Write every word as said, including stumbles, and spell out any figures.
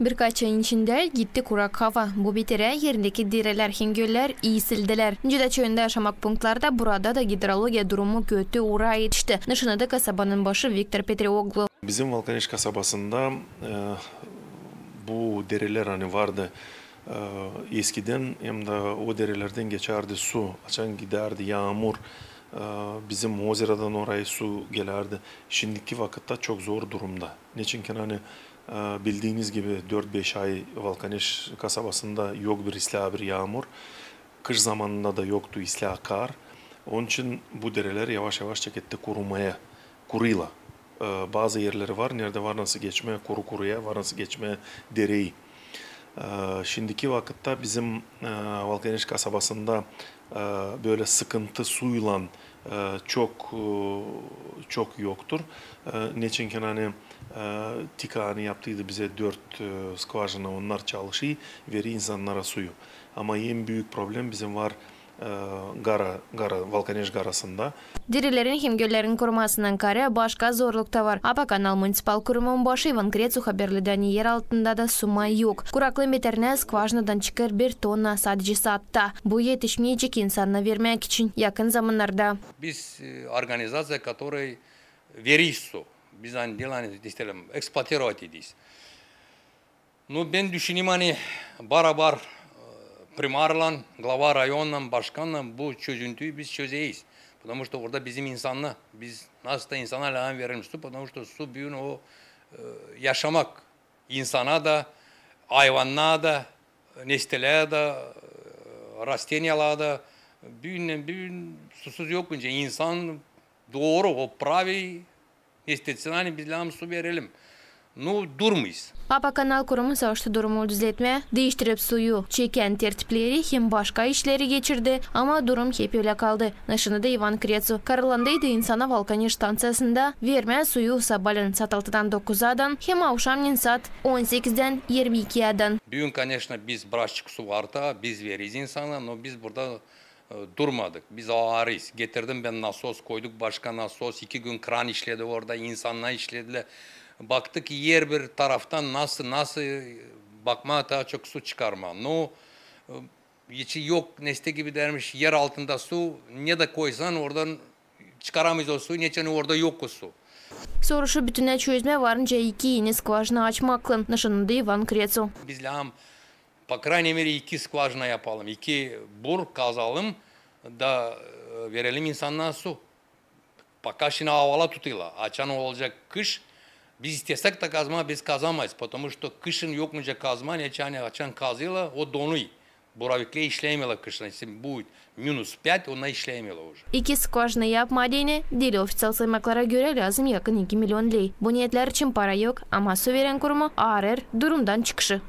Birkaç ayın içindä gitti kurak hava. Bu beterä erindeki derelär hem göller iisildilär. Nicä dä çoyunda yaşamak punktlarda burada da gidrologiya durumu kötü uura etişti. Nışannadı kasabanın başı Viktor Petrioglu. Bizim Valkaneş kasabasında, e, bu derelär, ani vardı, e, eskidän, hem dä o derelerdän geçärdi su. Açan gidärdi yaamur, e, bizim ozerodan oraya su gelärdi. Şindiki vakıtta çok zor durumda. Neçinki, ani, e, bildiiniz gibi, dört-beş ay Valkaneş kasabasında yok bir islää bir yaamur. Kış zamanında da yoktu islää kar. Onun için bu derelär yavaş-yavaş çeketti kurumaya, kuruyla. E, bazı erleri var, neredä var nasıl geçmää kuru-kuruya, var nasıl geçmää dereyi. E, şindiki vakıtta bizim, e, Valkaneş kasabasında, e, bölä sıkıntı suylan, e, çok, e, çok yoktur. E, neçinki, ani, e, TİKA, ani yaptıydı bizä dört, e, skvažina, onnar çalışêr, verer insannara suyu. Ama en büük problem bizim var, e, gara, gara, Valkaneş garasında. Derelerin hem göllerin kurumasından kaarä başka zorluk ta var. Apa Kanal municipal kurumun başı İvan Kreţu haberledi, ani er altında da su yok. Kuraklıın beterinä skvažinadan çıkêr bir tonna sadece saatta. Bu etişmeyecek insana vermäk için yakın zamannarda. Biz, e, organizaţiya, которая veriz su. Biz ani diil, ani isteerim, eksplotировать ediz. Ну, bän düşünerim, ani barabar, e, primarlan, glava rayonnan, başkannan bu çözüntüyü biz çözeriz. Потому что orada bizim insannar, biz nasıl da insana lääzım verelim su, потому что su büün o, e, yaşamak insana da, ayvannara da, nestelä dä, e, rasteniyalara da. Büündän büün susuz yok nicä insan, dooru, o pravi, nestetsin, ani biz lääzım su verelim. Ну, durmayız. Apa Kanal kurumu savaştı durumu düzeltmää, diiştirip suyu çekän tertipleri hem başka işleri geçirdi, ama durum hep ölä kaldı. Nışannadı İvan Kreţu. Kararlandıydı insana Valkaneş stanţiyasında vermää suyu sabaalän saat altıdan dokuzadan hem avşamneyin saat on sekizdän irmi ikiyädän. Büün, конечно, biz birazçık su var ta, biz veriz insana, но biz burada, e, durmadık. Biz aarêêrız. Getirdim bän nasos, koyduk başka nasos. İki gün kran işledi orada, insannar işledilär. Baktık, herbir taraftan nasıl, nasıl bakmaa taa çok su çıkarmaa. Но, e, hiç yok, nesne gibi dermiş, er altında su, ne dä koysan oradan çıkaramêêrız o suyu, neçin orada yok o su. Soruşu bütünnä çözmää var nicä iki eni skvažina açmaklan, nışannadı İvan Kreţu. Biz lääzım, по крайней мере, iki skvažina yapalım, iki bur kazalım da, e, verelim insannara su. Пока şindi havalar tutêrlar. Açan olacek kış, biz istesäk tä kazmaa, biz kazamayız. Потому что kışın yok nicä kazmaa, neçin, açan kazêrlar, o donêr. Buraviklär işlämeerlär kışın. Если будет минус пять, onnar işlämeerlär уже. İki skvažina yapmaa deyni diil, ofiţial saymaklara görä lääzım yakın iki milion ley. Bu netlär için para yok, ama su verän kurumu aarêêr durumdan çıkışı.